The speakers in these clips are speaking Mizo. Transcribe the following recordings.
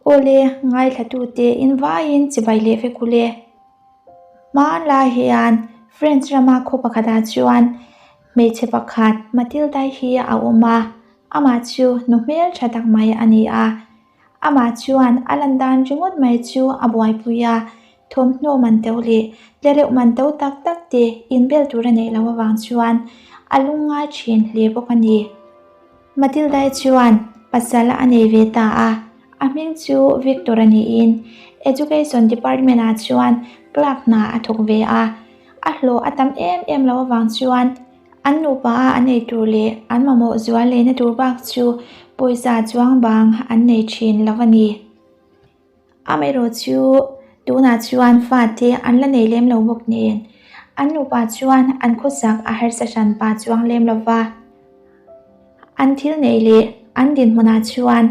Awle, ngaithlatute invaiin chibai leh vek ule. Hmanlai hian French rama khaw pakhatah chuan hmeichhe pakhat Matilda-i hi a awm a, amah chu nu hmeltha tak mai a ni a. Amah chuan a lan dan ringawt mai chu a buaipui a, thawmhnaw man to leh tlereuh man to tak tak te inbel tur a neih loh avang chuan a lungngai thin hle bawk a ni. Matilda-i chuan pasal a nei ve ta a, a hming chu Victor a niin Education Department-ah chuan clerk hna a thawk ve a, a hlawh a tam em em loh avang chuan an nupa a an ei tur leh an mamawh zual leina tur bak chu pawisa chuang bang an nei thin lo a ni. Amaherawh chu tunah chuan fate an la nei lem lo bawk nen an nupa chuan an khawsak a harsa hran pa chuang lem lo va. An thil neih leh an dinhmunah chuan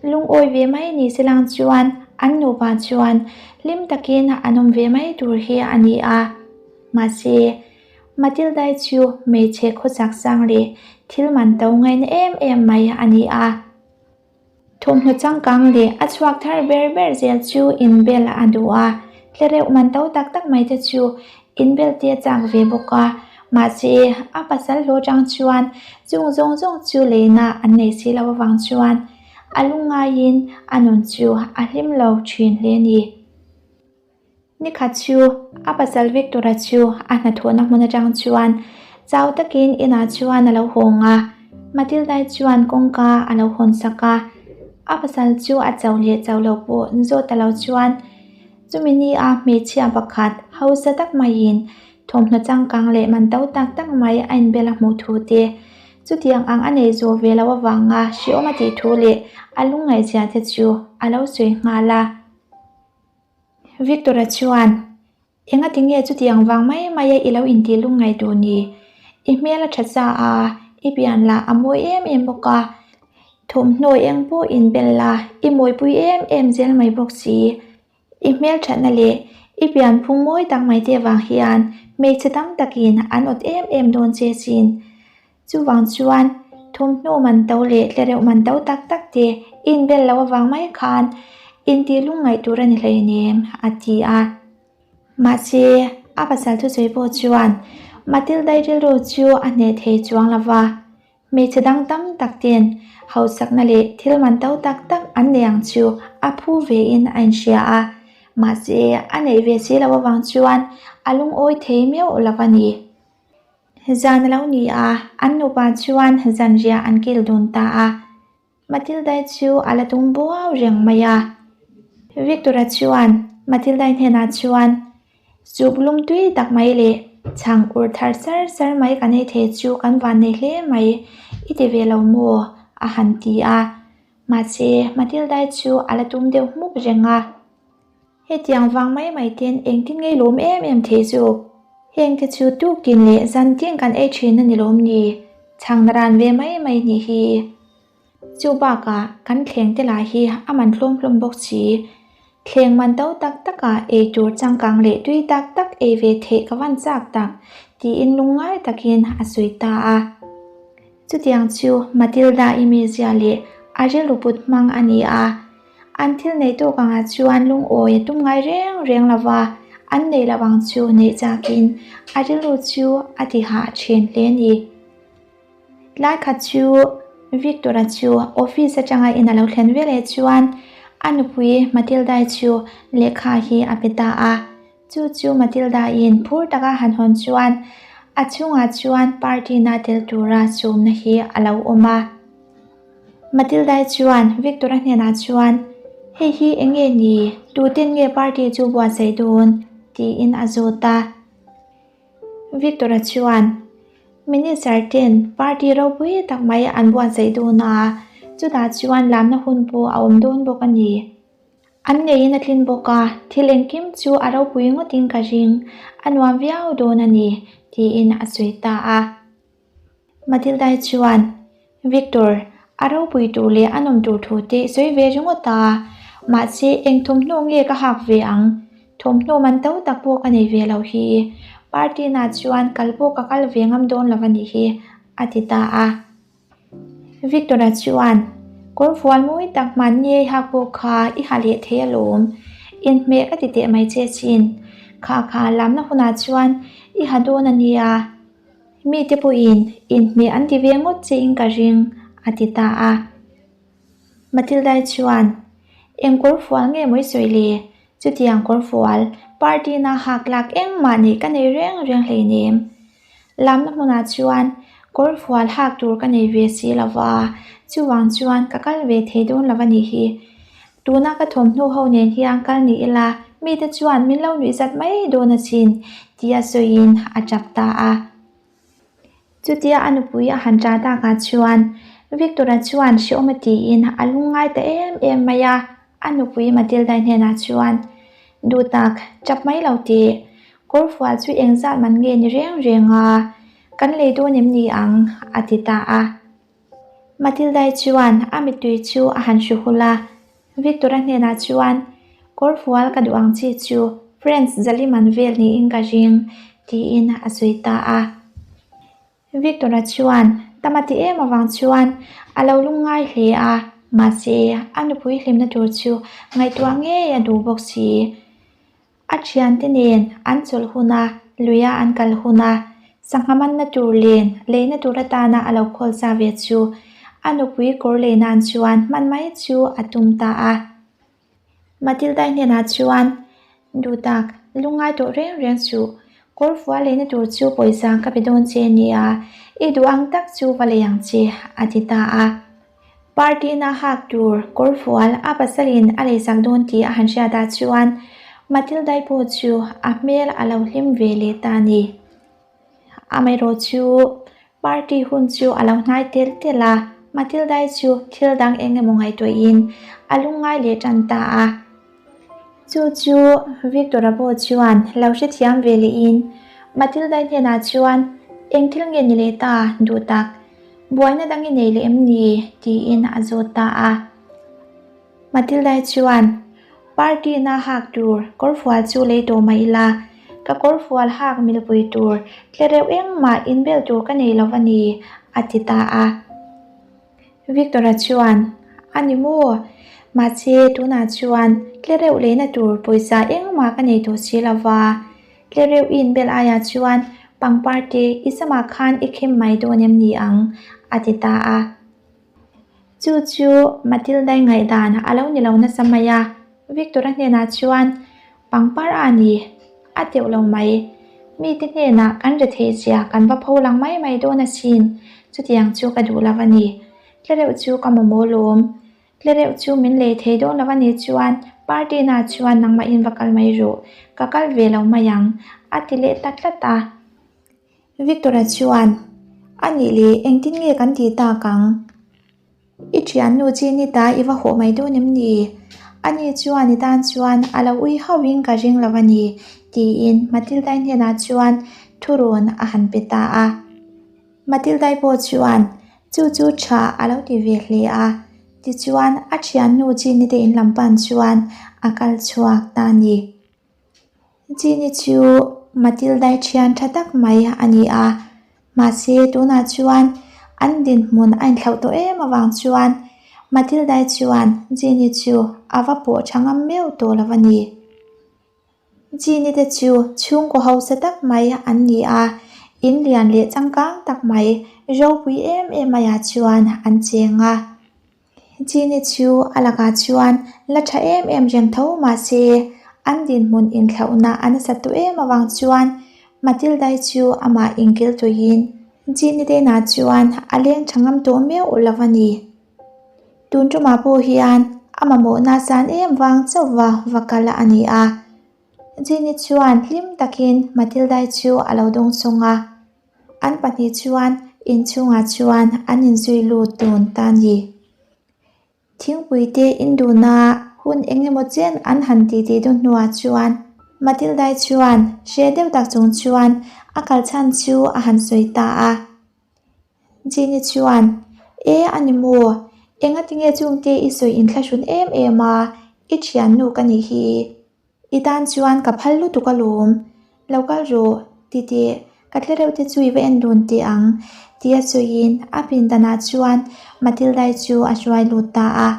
lungawi ve mai ni se lang chuan an nupa chuan hlim takin an awm ve mai tur hi a ni a. Mahse, Matilda-i chu hmeichhe khawsak sang leh thil man to ngaina em em mai a ni a. Thawmhnaw changkang leh a chhuak thar ber ber zel chu inbel a duh a, tlereuh man to tak tak mai te chu inbel te a chak ve bawk a, mahse a pasal hlawh tang chuan chung zawng zawng chu leina an nei si lo avang chuan a lungngaiin a nun chu a hlim lo thin hle a ni. Nikhat chu a pasal Victor-a chu a hnathawhna hmun atang chuan chau takin inah chuan a lo hawng a, Matilda-i chuan kawngka a lo hawn sak a, a pasal chu a chau leh chau lo pawh zawt ta lo chuan chumi ni a hmeichhia pakhat hausa tak maiin thawmhnaw changkang leh man to tak tak mai a inbel a hmuh thu te, chutiang ang a nei zawh ve loh avanga hreawm a tih thu leh a lungngaihzia te chu a lo sawi nghal a. Victor-a chuan, Engati nge chutiang vang mai mai a i lo intih lungngaih duh ni? I hmel a tha sa a, i pian lah a mawi em em bawk a, thawmhnaw eng pawh inbel la, i mawipui em em zel mai bawk si. I hmel thatna leh i pian phung mawi tak mai te vang hian hmeichhe tam takin an awt em em dawn che chin. Chuvang chuan thawmhnaw man to leh tlereuh man to tak tak te inbel lo avang mai khan intih lungngaih tur a ni hleinem, a ti a. Mahse, a pasal thusawi pawh chuan Matilda-i rilru chu a hneh thei chuang lo va, hmeichhe dang tam tak ten hausakna leh thil man to tak tak an nei ang chu a phu vein a inhria a, mahse a neih ve si loh avang chuan a lungawi thei meuh lo a ni. Zan a lo ni a, an nupa chuan zanriah an kil dun ta a. Matilda-i chu a la tum buau reng mai a. Victor-a chuan Matilda-i hnenah chuan, Zuk lum tui tak mai leh chhang ur thar sar sar mai kan ei thei chu kan van nei hle mai, i ti ve lo maw? a han ti a. Mahse, Matilda-i chu a la tum deuh hmuk reng a. Hetiang vang mai mai ten engtin ngei lawm em em thei zawk? Heng te chu tuktin leh zantin kan ei thin a ni lawm ni? Chhangna ran ve mai mai nih hi. Chu bakah kan thleng te lah hi a man hlawm hlawm bawk si. Thleng man to tak takah ei tur changkang leh tui tak tak ei ve theih ka van chak tak tiin lungngai takin a sawi ta a. Chutiang chu Matilda-i mizia leh a rilru put hmang a ni a. An thil neih tawk angah chuan lungawi a tum ngai reng reng lo va, an neih loh ang chu neih chakin a rilru chu a ti hah thin hle a ni. Tlai khat chu Victor-a chu office atanga in a lo thlen veleh chuan a nupui Matilda-i chu lehkha hi a pe ta a. Chu chu Matilda-in phur taka han hawn chuan a chhungah chuan party-na tel tura sumna hi a lo awm a. Matilda-i chuan Victor-a hnenah chuan, Hei hi eng nge ni? Tuten nge party chu buatsaih dawn? tiin a zawt a. Victor-a chuan, Minister ten party ropui tak mai an buatsaih dawn a, chutah chuan lamna hun pawh a awm dawn bawk a ni. An ngeiin a tlin bawk a, thil engkim chu a ropui ngawtin ka ring, a nuam viau dawn a ni, tiin a sawi ta a. Matilda-i chuan, Victor, a ropui tur leh a nawm tur thu te i sawi ve ringawt a, mahse eng thawmhnaw nge ka hak ve ang? Thawmhnaw man to tak pawh ka nei ve lo hi. Party nah chuan kal pawh ka kal ve ngam dawn lo a nih hi, a ti ta a. Victor-a chuan. Kawrfual mawi tak hmanni ei hak pawh kha i ha leh thei alawm. Inhmeh ka ti teh mai che chin. Kha kha lamna hunah chuan i ha dawn a nia. Mite pawhin inhmeh an ti ve ngawt che in ka ring, a ti ta a. Matilda-i chuan, Eng kawrfual nge mawi sawi le? Chutiang kawrfual, party na hak lak engmah neih ka nei reng reng hleinem. Lamna hmunah chuan kawrfual hak tur ka nei ve si lo va, chuvang chuan ka kal ve thei dawn lo a nih hi. Tuna ka thawmhnaw ho nen hian kal ni ila mite chuan min lo nuih zat mai dawn asin, tia sawiin a tap ta a. Chutia a nupui a han ṭah takah chuan Victor-a chuan hrehawm a tiin a lungngai ta em em mai a, a nupui Matilda-i hnenah chuan, Duh tak, ṭap mai lo teh. Kawrfual chu engzat man nge ni reng reng a, kan lei dawn em ni ang? a ti ta a. Matilda-i chuan a mittui chu a han hru hul a, Victor-a hnenah chuan, Kawrfual ka duh ang chi chu Friends Zaliman vel niin ka ring, tiin a sawi ta a. Victor-a chuan tam a ti em avang chuan a lo lungngai hle a, mahse a nupui hlimna tur chu ngaihtuah ngei a duh bawk si. A thiante nen an chawlh huna luia an kal huna sangha manna tur len leina tur atana a lo khawl sa ve chu a nupui kawr lei nan chuan hman mai chu a tum ta a. Matilda-i hnenah chuan, Duhtak, lungngai tawh reng reng suh. Kawrfual leina tur chu pawisa ka pe dawn che nia, i duh ang tak chu va lei ang che, a ti ta a. Party na hak tur kawrfual a pasalin a leisak dawn tih a han hriatah chuan Matilda-i pawh chu a hmel a lo hlim ve leh ta a ni. Amaherawh chu party hun chu a lo hnai tel tel a, Matilda-i chu thil dang eng emaw ngaihtuahin a lungngai leh tan ta a. Chu chu Victor-a pawh chuan lo hrethiam ve lehin Matilda-i hnenah chuan, Eng thil nge ni leh ta, duh tak? Buaina dang i nei leh em ni? tiin a zawt ta a. Matilda-i chuan, Party na hak tur kawrfual chu lei tawh mah ila, ka kawrfual hak milpui tur tlereuh engmah inbel tur ka nei lo va ni, a ti ta a. Victor-a chuan, A ni maw? Mahse, tunah chuan tlereuh leina tur pawisa engmah ka nei tawh si lo va. Tlereuh i inbel aiah chuan pangpar te i samah khan i khim mai dawn em ni ang? a ti ta a. Chu chu Matilda-i ngaihdan a lo ni lo nasa mai a, Victor-a hnenah chuan, Pangpar a ni, a teuh lo mai. Mite hnenah kan rethei zia kan va pho lang mai mai dawn asin, chutiang chu ka duh lo a ni. Tlereuh chu ka mamawh lawm. Tlereuh chu min lei thei dawn lo a nih chuan party nah chuan nangmahin va kal mai rawh, ka kal ve lo mai ang, a ti leh ta tlat a. Victor-a chuan, A nih leh engtin nge kan tih tak ang? I thiannu chi ni ta i va hawh mai dawn em ni? Ani chuan i tan chuan a lo ui hauhin ka ring lo a ni, tiin Matilda-i hnenah chuan thurawn a han pe ta a. Matilda-i pawh chuan chu chu tha a lo ti ve hle a, tichuan a thiannu chi ni te in lam pan chuan a kal chhuak ta a ni. Chini chu Matilda-i thian tha tak mai a ni a, mahse tunah chuan an dinhmun a inthlauh tawh em avang chuan Matilda-i chuan Chini chu a va pawh tha ngam meuh tawh lo a ni. Chini te chu chhungkaw hausa tak mai an ni a, in lian leh changkang tak mai ropui em em maiah chuan an cheng a. Chini chu a lakah chuan la tha em em reng tho mahse an dinhmun inthlauhna a nasat tawh em avang chuan Matilda-i chu amah inkil tuiin Chini te inah chuan a leng tha ngam tawh meuh lo a ni. Tun tumah pawh hian a mamawhna san em vang chauhva va kal a ni a. Chini chuan hlim takin Matilda-i chu a lo dawngsawng a. An pahnih chuan inchhungah chuan an inzui lut dun ta a ni. Thingpui te induna hun eng emaw chen an han titi dun hnuah chuan Matilda-i chuan hre deuh tak chung chuan a kal chhan chu a han sawi ta a. Jenny chuan, E a ni maw? Engatinge chungte i sawi inthlahrun em em a, i thiannu ka nih hi. I tan chuan ka phal lutuk alawm. Lo kal rawh, ti teh. Ka tlereuh te chu i va en dun teh ang, tia sawiin a pindanah chuan Matilda-i chu a hruai lut ta a.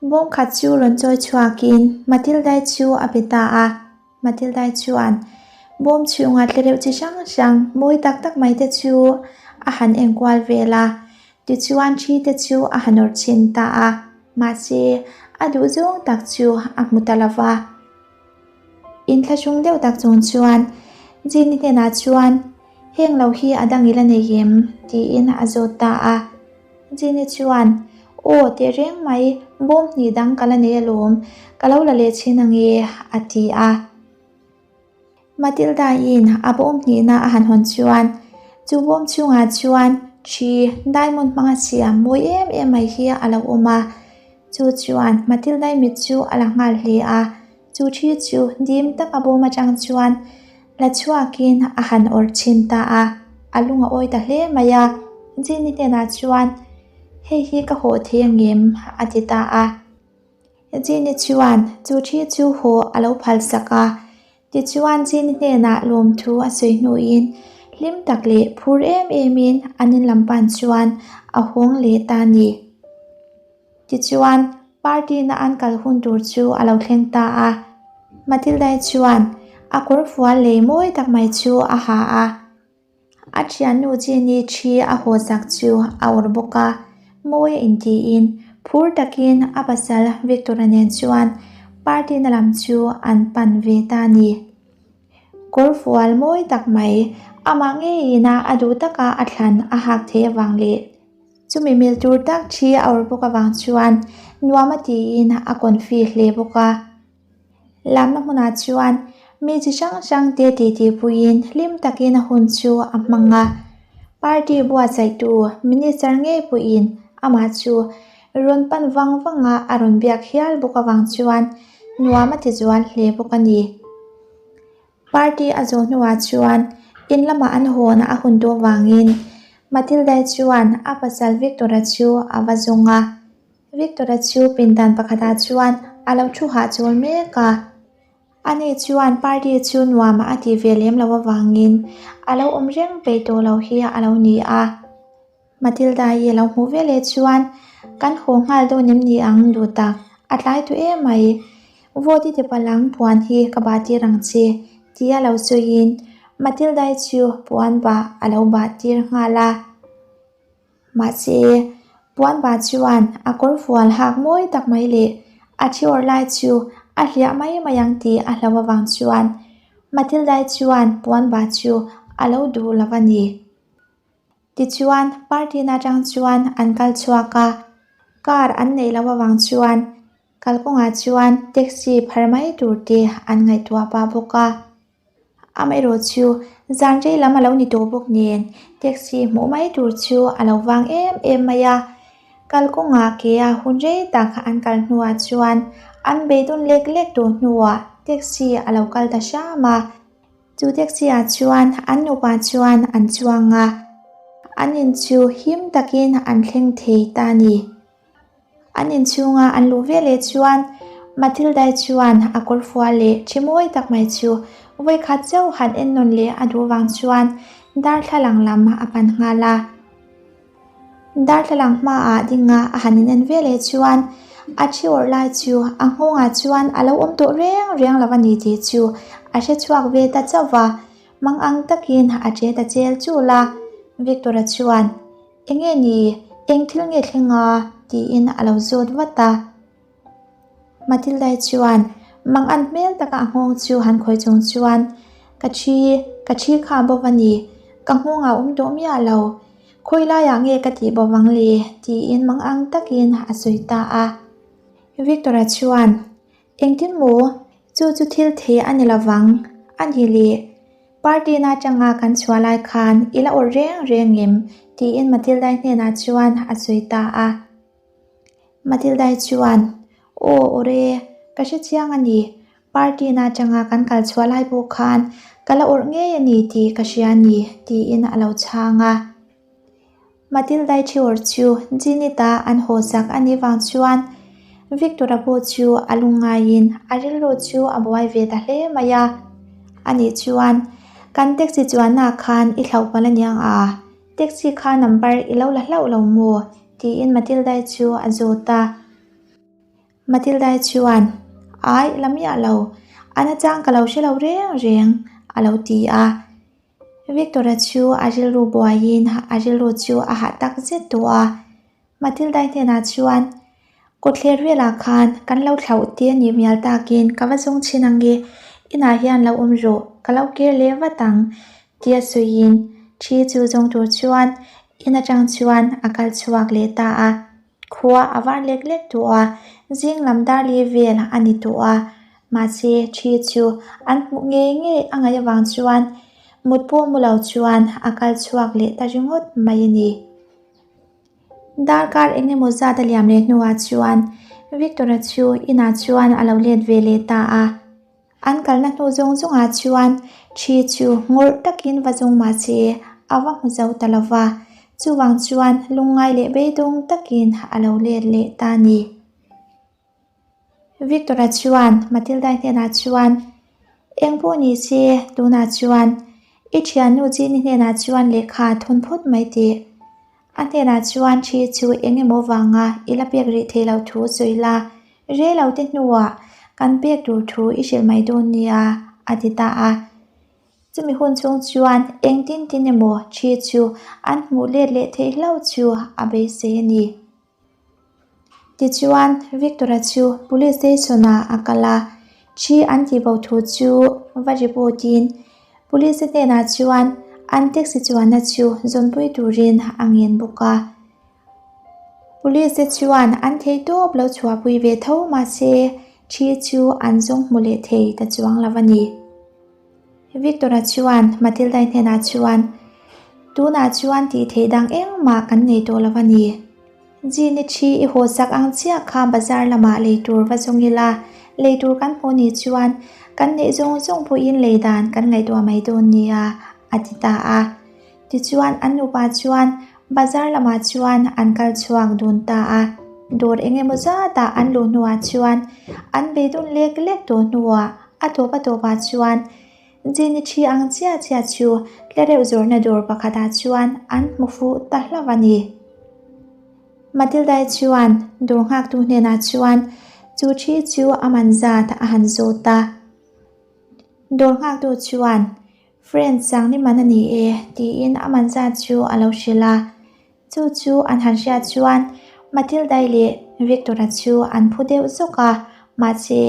Bawm khat chu rawn chawi chhuakin Matilda-i chu a pe ta a. Matilda-i chuan bawm chhunga tlereuh chi hrang hrang mawi tak tak mai te chu a han enkual vel a, tichuan thi te chu a han awrh chhin ta a, mahse a duhzawng tak chu a hmu ta lo va. Inthlahrung deuh tak chung chuan Jean-i hnenah chuan, Heng lo hi a dang i la nei em? tiin a zawt ta a. Jean-i chuan, Aw, teh reng mai, bawm hnih dang ka la nei alawm, ka lo la leh chhin ange, a ti a. Matilda-in a bawm hnihna a han hawn chuan, chu bawm chhungah chuan thi diamond hmanga siam mawi em em mai hi a lo awm a. Chu chuan Matilda-i mit chu a la nghal hle a, chu thi chu dim taka bawm atang chuan la chhuakin a han awrh chhin ta a, a lung a awi ta hle mai a. Jean-i hnenah chuan, Hei hi ka hawh thei angem? a ti ta a. Jean-i chuan chu thi chu haw a lo phal sak a, tichuan Jean-i hnenah lawmthu a sawi hnuin hlim tak leh phur em emin an in lam pan chuan a hawng leh ta a ni. Tichuan party na an kal hun tur chu a lo thleng ta a, Matilda-i chuan a kawrfual lei mawi tak mai chu a ha a. A thiannu Jeannie thi a haw chak chu a awrh bawk a, mawi a intiin phur takin a pasal Victor-a nen chuan party na lam chu an pan ve ta a ni. Kawr fual mawi tak mai amah ngeiin a a duh taka a thlan a hak thei avang leh chumi mil tur tak thi a awrh bawk avang chuan nuam a tiin a confi hle bawk a. Lamna hmunah chuan mi chi hrang hrang te titi puiin hlim takin a hun chu a hmang a. Party buatsaihtu Minister ngei pawhin amah chu rawn pan vang vang a, a rawn biak hial bawk avang chuan nuam a ti zual hle bawk a ni. Party a zawh hnuah chuan in lamah an hawn a hun tawh vangin Matilda-i chuan a pasal Victor-a chu a va zawng a. Victor-a chu pindan pakhatah chuan a lo thu hahchawl mek a. Ani chuan party chu nuam a tih ve lem loh avangin a lo awm reng peih tawh lo hi a lo ni a. Matilda-i a lo hmuh ve leh chuan kan haw nghal dawn em ni ang duh tak, a tlai tawh em mai. Vote i ti palang puan hi ka bah tir ang che tia lo sawiin Matilda-i chu puan bah a lo bah tir nghal a. Mahse, puanba chuan a kawr fual hak mawi tak mai leh a thi awrh lai chu a hliah mai mai ang tih a hlo avang chuan Matilda-i chuan puanba chu a lo duh lo a ni. Tichuan, party na atang chuan an kal chhuak a, car an neih loh avang chuan kalkawngah chuan taxi phar mai tur te an ngaihtuah pah bawk a. Amaherawh chu zan rei lam a lo ni tawh bawk nen taxi hmuh mai tur chu a lo vang em em mai a, kalkawngah ke a hun rei tak an kal hnuah chuan an beidawn lek lek tawh hnuah taxi a lo kal ta hram a, chu taxi ah chuan an nupa chuan an chuang a, an in chu him takin an thleng thei ta a ni. An inchhunga an luh veleh chuan Matilda-i chuan a kawrfual leh thi mawi tak mai chu vawikhat chauh han en nawn leh a duh vang chuan darthlalang lam a pan nghal a. Darthlalang hmaah dinga a han inen veleh chuan a thi awrh lai chu a nghawngah chuan a lo awm tawh reng reng lo a ni tih chu a hre chhuak ve ta chauh va, mang ang takin a che ta chel chul a. Victor-a chuan. Enge ni, eng thil nge thleng a? tiin a lo zawt vat a. Matilda-i chuan mang an hmel taka a nghawng chu han khawi chung chuan, Ka thi, ka thi kha bo va ni, ka nghawng a awm tawh miah lo. Khawi laiah nge ka tih bo vang le? tiin mang ang takin a sawi ta a. Victor-a chuan, Engtin maw? Chu chu thil thei a ni lovang, a ni le. Party na atanga kan chhuah lai khan i la awrh reng reng em? tiin Matilda-i hnenah chuan a sawi ta a. Matilda-i chuan, Aw, awrh e, ka hre chiang a ni. Party na atanga kan kal chhuah lai pawh khan ka la awrh ngei a ni tih ka hria a ni, tiin a lo chhang a. Matilda-i thiawr chu Jeanette-a an haw chak a nih vang chuan Victor-a pawh chu a lung ngaiin a rilru chu a buai ve ta hle mai a. Ani chuan, Kan taxi chuanna khan i thlauh palh aniang a, taxi kha number i lo la hlauh lo maw? tiin Matilda-i chu a zawt a. Matilda-i chuan, Ai, la miah lo, a nachang ka lo hre lo reng reng, a lo ti a. Victor-a chu a rilru buaiin a rilru chu a hah tak zet tawh a. Matilda-i hnenah chuan, Kawtthler velah khan kan lo thlauh te a nih mial takin ka va zawng chhin ang e, inah hian lo awm rawh, ka lo kir leh vat ang, tia sawiin thi chu zawng tur chuan in atang chuan a kal chhuak leh ta a. Khua a var lek lek tawh a, zing lam dar li vel a ni tawh a, mahse thi chu an hmuh ngei ngei a ngaih avang chuan mut pawh mu lo chuan a kal chhuak leh ta ringawt mai a ni. Darkar eng emaw zat a liam leh hnuah chuan Victor-a chu inah chuan a lo let ve leh ta a. An kalna hnu zawng zawngah chuan thi chu ngawrh takin va zawng mah se a va hmu zo ta lo va, chuvang chuan lungngai leh beidawng takin a lo let leh ta a ni. Victor-a chuan Matilda-i hnenah chuan, Eng pawh ni se, tunah chuan i thiannu Jean-i hnenah chuan lehkha thawn phawt mai teh. A hnenah chuan thi chu eng emaw vanga i la pek rih thei lo thu sawi la, rei lo te hnuah kan pek tur thu i hrilh mai dawn nia, a ti ta a. Chumi hun chhung chuan eng tin tin emaw thi chu an hmuh let leh theih hlauh chu a beisei a ni. Tichuan, Victor-a chu Police Station-ah a kal a, thi an tih bo thu chu va report-in Police-te hnenah chuan an taxi chuanna chu zawnpui turin a ngen bawk a. Police-te chuan an theihtawp lo chhuahpui ve tho mahse thi chu an zawng hmu leh thei ta chuang lo a ni. Victor-a chuan Matilda-i hnenah chuan, Tunah chuan tih theih dang engmah kan nei tawh lo a ni. Jean-i thi i haw sak ang chiah kha bazar lamah lei tur va zawng ila, lei tur kan hmuh ni chuan kan neih zawng zawng pawhin lei dan kan ngaihtuah mai dawn nia, a ti ta a. Tichuan an nupa chuan bazar lamah chuan an kal chhuak dun ta a. Dawr eng emaw zatah an luh hnuah chuan an beidun lek lek tawh hnuah a tawp a tawpah chuan Jean-i thi ang chiah chiah chu tlereuh zawrhna dawr pakhatah chuan an hmu fuh ta hlauh a ni. Matilda-i chuan dawr nghaktu hnenah chuan chu thi chu a man zat a han zawt a. Dawr nghaktu chuan, Friends sang ni man a ni e, tiin a man zat chu a lo hrilh a. Chu chu an han hriat chuan Matilda-i leh Victor-a chu an phu deuh zawk a, mahse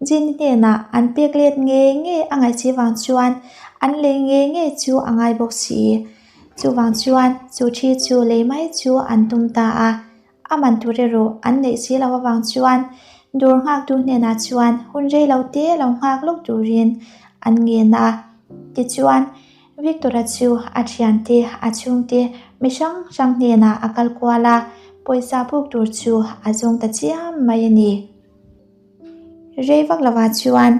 Jean-i hnenah an pek let ngei ngei a ngaihchi vang chuan an lei ngei ngei chu a ngai bawk si. Chuvang chuan chu thi chu lei mai chu an tum ta a, a man tur erawh an neih si loh avang chuan dawr nghaktu hnenah chuan hun rei lo te lo nghak lawk turin an ngen a. Tichuan, Victor-a chu a thiante, a chhungte mi hrang hrang hnenah a kal kual a, pawisa buk tur chu a zawng ta chiam mai a ni. Rei vak lovah chuan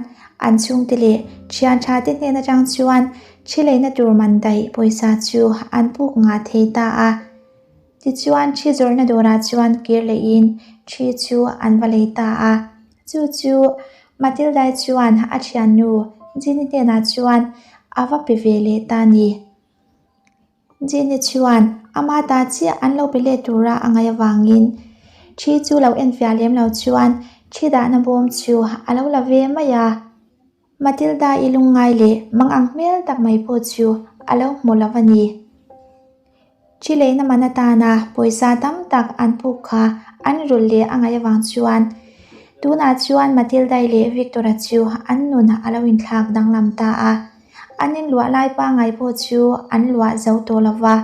an chhungte leh thian tha te hnen atang chuan thi leina tur man daih pawisa chu an puk ngah thei ta a. Tichuan thi zawrhna dawrah chuan kir lehin thi chu an va lei ta a. Chu chu Matilda-i chuan a thiannu Jean-i hnenah chuan a va pe ve leh ta a ni. Jenny chuan ama ta chiah an lo pe let tura a ngaih avangin thi chu lo enfiah lem lo chuan thi dahna bawm chu a lo la ve mai a. Matilda-i lungngai leh mang ang hmel tak mai pawh chu a lo hmu lo a ni. Thi leina man atana pawisa tam tak an puk kha an rulh leh a ngaih avang chuan tunah chuan Matilda-i leh Victor-a chu an nun a lo inthlak danglam ta a. An inluah lai pangngai pawh chu an luah zo tawh lo va,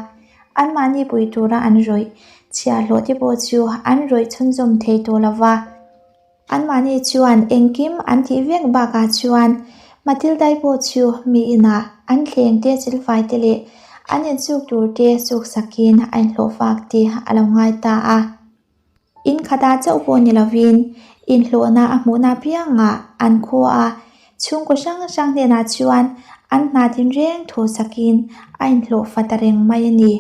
anmahni pui tura an rawih chhiahhlawh te pawh chu an rawih chhunzawm thei tawh lo va. Anmahni chuan engkim an tih vek bakah chuan Matilda-i pawh chu mi inah an thleng te silfai te leh an insuk tur te suk sakin a inhlawh fak te a lo ngai ta a. In khatah chauh pawh ni lovin inhlawhna a hmuhna apiangah an khua a, chhungkaw hrang hrang hnenah chuan an hna tinreng thu sakin a inhlawh fa ta reng mai a ni.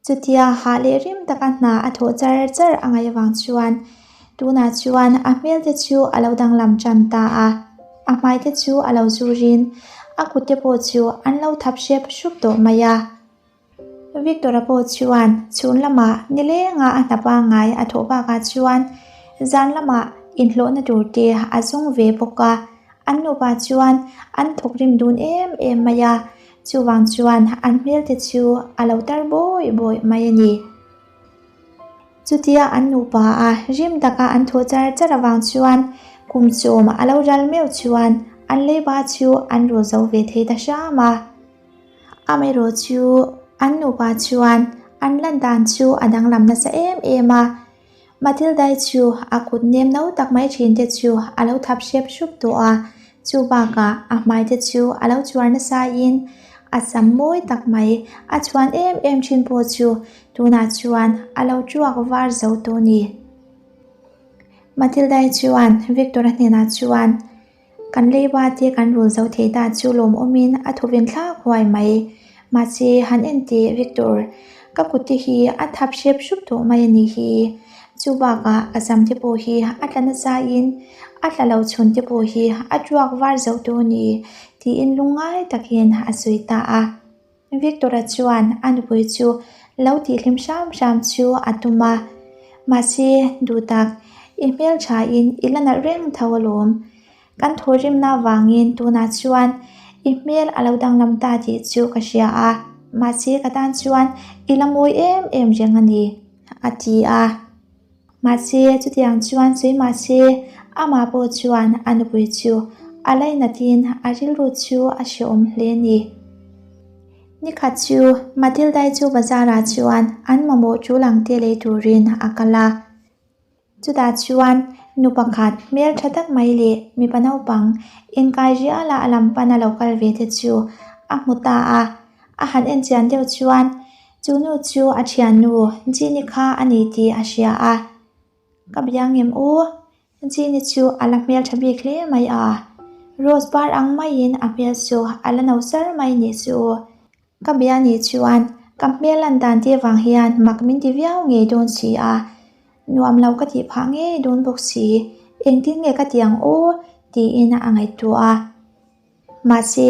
Chutia hah leh rim taka hna a thawh char char a ngaih avang chuan tunah chuan a hmel te chu a lo danglam tan ta a, a hmai te chu a lo zurin. A kut te pawh chu an lo thap hrep hrup tawh mai a. Victor-a pawh chuan chhun lamah nilenga a hna pangngai a thawh bakah chuan zan lamah inhlawhna tur te a zawng ve bawk a. An nupa chuan an thawk rim dun em em mai a, chuvang chuan an hmel te chu a lo tar bawih bawih mai a ni. Chutia an nupa a rim taka an thawh char char avang chuan kum chawm a lo ral meuh chuan an leiba chu an rul zo ve thei ta hram a. Amaherawh chu an nupa chuan an lan dan chu a danglam nasa em em a, Matilda-i chu a kut nem no tak mai thin te chu a lo thap hrep hrup tawh a, chu bakah a hmai te chu a lo chuar nasa in a sam mawi tak mai a chhuan em em thin pawh chu tunah chuan a lo tuak var zo tawh a ni. Matilda-i chuan Victor-a hnenah chuan Kan leiba te kan rul zo thei ta chu lawmawmin a thawven thlak huai mai. Mahse, han en teh Victor, ka kut te hi a thap hrep hrup tawh mai a nih hi. Chu bakah ka sam te pawh hi a tla nasa in a tla lo chhun te pawh hi a tuak var zo tawh a ni tiin lungngai takin a sawi ta a. Victor-a chuan a nupui chu lo tihhlim hram hram chu a tum a, mahse duh tak, i hmelthain i la nalh reng tho alawm. Kan thawhrimna avangin tunah chuan i hmel a lo danglam ta tih chu ka hria a, mahse ka tan chuan i la mawi em em reng a ni, a ti a. Mahse, chutiang chuan sawi mahse, amah pawh chuan a nupui chu a lainatin a rilru chu a hrehawm hle a ni. Nikhat chu Matilda-i chu bazar-ah chuan an mamawh tul ang te lei turin a kal a. Chutah chuan nu pakhat hmel tha tak mai leh mipa naupang inkai riala a lam pana lo kal ve te chu a hmu ta a. A han en chian deuh chuan Chu nu chu a thiannu Jeannie kha a ni tih a hria a, Ka bia ngem u, Jeannie chu a la hmeltha bik hle mai a, Rose par ang maiin a hmel chu a la no sar mai nih chu. Ka bia nih chuan ka hmel lan dan te vang hian mak min ti viau ngei dawn si a, nuam lo ka tih phah ngei dawn bawk si, engtin nge ka ti ang u tiin a ngaihtuah a. Mahse,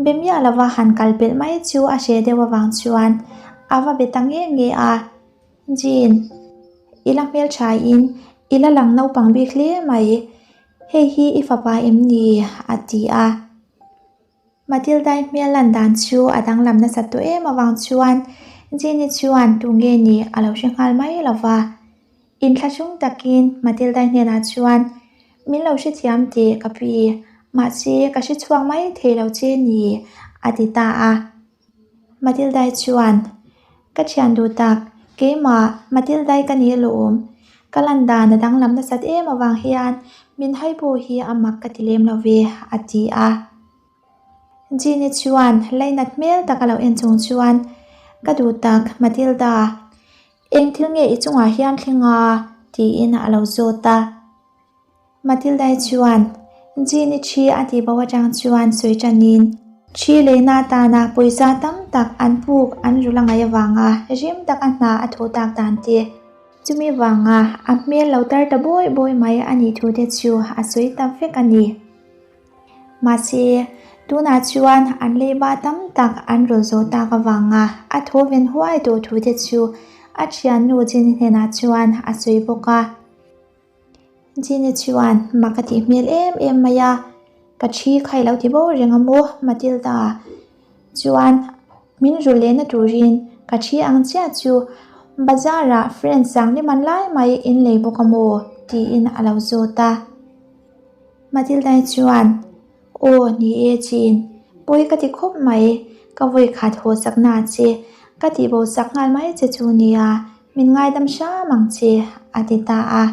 be miah lova han kal pelh mai chu a hre deuh avang chuan a va be ta nge nge a, Jean, i la hmelthain i la lang naupang bik hle mai, hei hi i fapa em ni? a ti a. Matilda-i hmel lan dan chu a danglam nasat tawh em avang chuan Jean-i chuan tu nge ni a lo hre nghal mai lova. Inthlahrung takin Matilda hnenah chuan, Min lo hrethiam teh ka pi, mahse ka hre chhuak mai thei lo che ni, a ti ta a. Matilda chuan, Ka thian duh tak, keimah Matilda ka ni alawm. Ka lan dan a danglam nasat em avang hian min hai pawh hi a mak ka ti lem lo ve, a ti a. Jeanne chuan lainat hmel tak a lo en chung chuan, Ka duh tak Matilda, Eng thil nge i chungah hian thleng a? tiin a lo zawt a. Matilda-i chuan Jean-i thi a tih bo atang chuan sawi tanin thi leina atana pawisa tam tak an puk an rul a ngaih avanga rim taka hna a thawh tak dan te, chumi vanga a hmel lo tar ta bawi bawi mai a nih thu te chu a sawi ta vek a ni. Mahse, tunah chuan an leiba tam tak an rawn zawh tak avanga a tho ven huai tawh thu te chu a thiannu Jenny hnenah chuan a sawi bawk a. Jenny chuan mak a tih hmel em em mai a, Ka thi kha i lo ti bo reng a maw Matilda? Chuan min rul lehna turin ka thi ang chiah chu bazar ah friend sang liman lai mai in lei bawk a maw? tiin a lo zawt a. Matilda-i chuan, Aw, ni e Jean, pawi ka ti khawp mai, ka vawi khat haw chakna che, ka tihbo chak nghal mai che chu nia, min ngaidam hram ang che, a ti ta a.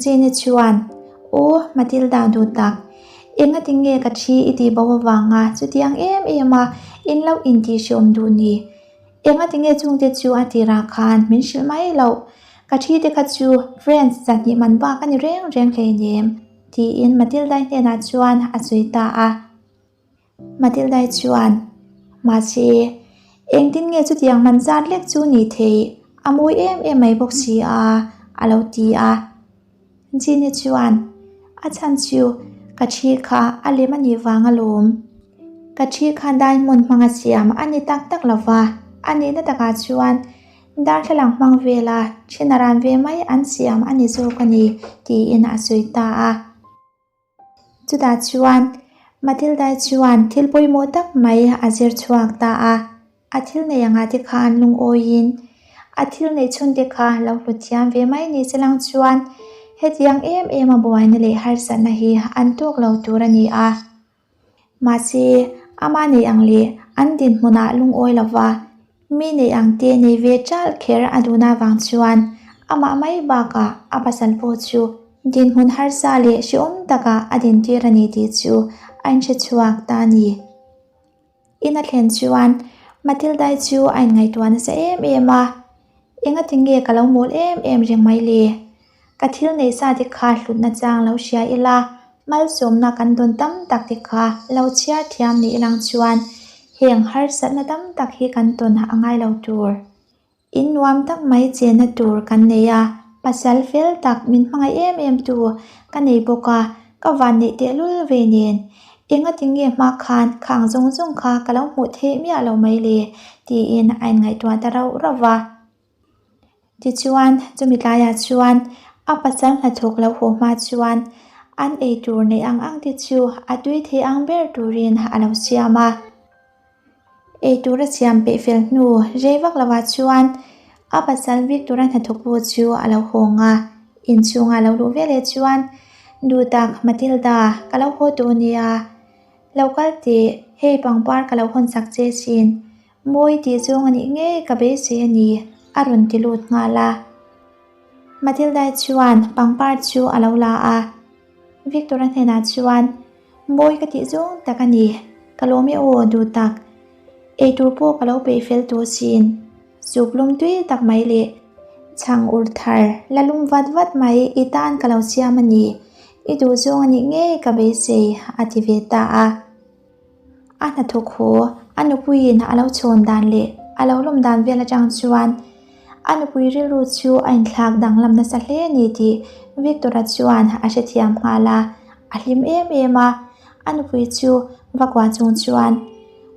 Jean-i chuan, Aw, Matilda duh tak, engati nge ka thi i tihbo avanga chutiang em em a in lo intihhreawm duh ni? Engati nge chungte chu a tirah khan min hrilh mai loh? Ka thi te kha chu friends zahnih man bak a ni reng reng hleinem, tiin Matilda-i hnenah chuan a sawi ta a. Matilda-i chuan, Mahse, engtin nge chutiang man zat lek chu ni theih? A mawi em em mai bawk si a, a lo ti a. Jeannie chuan, A chhan chu ka thi kha a lem a nih vang alawm. Ka thi kha diamond hmanga siam a ni tak tak lo va, a nihna takah chuan darthlalang hmang vela then a ran ve mai an siam a ni zawk a ni, tiin a sawi ta a. Chutah chuan Matilda-i chuan thil pawimawh tak mai a zir chhuak ta a, a thil neih angah te kha an lungawiin a thil neih chhun te kha lo hlut thiam ve mai ni se lang chuan hetiang em em a buaina leh harsatna hi an tawk lo tur a ni a. Mahse, ama neih ang leh an dinhmunah lungawi lova mi neih ang te nei ve ṭalh kher a duhna vang chuan amah mai bakah a pasal pawh chu dinhmun harsa leh hrehawm takah a dintir a ni tih chu a inhre chhuak ta a ni. In a thlen chuan Matilda-i chu a inngaihtuah nasa em em a, Engati nge ka lo mawl em em reng mai le? Ka thil neih sa te kha hlutna chang lo hria ila, malsawmna kan dawn tam tak te kha lo chhiar thiam ni ilang chuan heng harsatna tam tak hi kan tawn a ngai lo tur. In nuam tak mai chenna tur kan nei a, pasal fel tak min hmangaih em em tu ka nei bawk a, ka van neih tehlul ve nen. Engati nge hma khan khang zawng zawng kha ka lo hmuh theih miah lo mai le? tiin a inngaihtuah ta rauh rauh va. Tichuan, chumi tlaiah chuan a pasal hnathawk lo haw hma chuan an ei tur neih ang ang te chu a tui thei ang ber turin a lo siam a. Ei tur a siam peih fel hnu rei vak lovah chuan a pasal Victor-a hnathawk pawh chu a lo hawng a. Inchhunga lo luh veleh chuan, Duhtak Matilda, ka lo haw tawh nia. Lo kal teh, hei pangpar ka lo hawn sak che sin. Mawi tih zawng a nih ngei ka beisei a ni, a rawn ti lut nghal a. Matilda-i chuan pangpar chu a lo la a. Victor-a hnenah chuan, Mawi ka tih zawng tak a ni, ka lawm e aw duh tak. Eitur pawh ka lo peih fel tawh sin. Soup lum tui tak mai leh chhang ur thar la lum vat vat mai i tan ka lo siam a ni. I duh zawng a nih ngei ka beisei, a ti ve ta a. A hnathawk haw, a nupuiin a lo chhawn dan leh a lo lawm dan vel atang chuan a nupui rilru chu a inthlak danglam nasa hle a ni tih Victor-a chuan a hrethiam nghal a, a hlim em em a, a nupui chu va kuah chung chuan,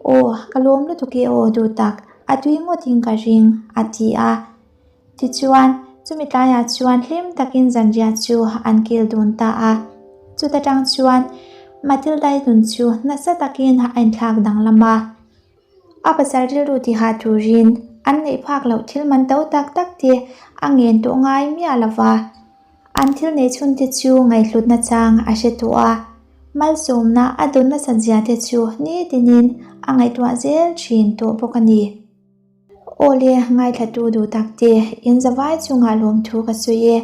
Aw, ka lawm lutuk e aw duh tak, a tui ngawtin ka ring, a ti a. Tichuan, chumi tlaiah chuan hlim takin zanriah chu an kil dun ta a. Chuta tang chuan Matilda-i nun chu nasa takin a inthlak danglam a. A pasal rilru tihah turin an neih phak loh thil man to tak tak te a ngen tawh ngai miah lo va. An thil neih chhun te chu ngaihhlutna chang a hre tawh a, malsawmna a dawn nasat zia te chu nitinin a ngaihtuah zel thin tawh bawk a ni. Aw le, ngaithlatu duh tak te, in zavai chungah lawmthu ka sawi e.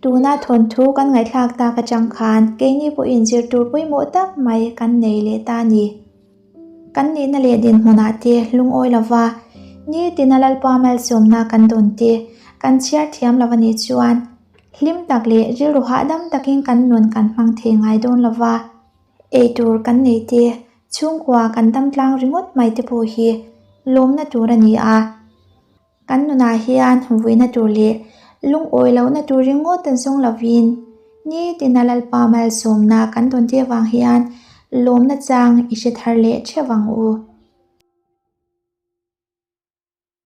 Tuna thawnthu kan ngaihthlak tak atang khan keini pawhin zir tur pawimawh tak mai kan nei leh ta a ni. Kan nihna leh dinhmunah te lungawi lova, nitina Lalpa malsawmna kan dawn te kan chhiar thiam lo a nih chuan hlim tak leh rilru hahdam takin kan nun kan hmang thei ngai dawn lova. Eitur kan nei te, chhungkua kan dam tlang ringawt mai te pawh hi lawmna tur a ni a. Kan nunah hian vuina tur leh lungawi lohna tur ringawt an zawng lovin nitina Lalpa malsawmna kan dawn te avang hian lawmna chang i hre thar leh theuh ang u.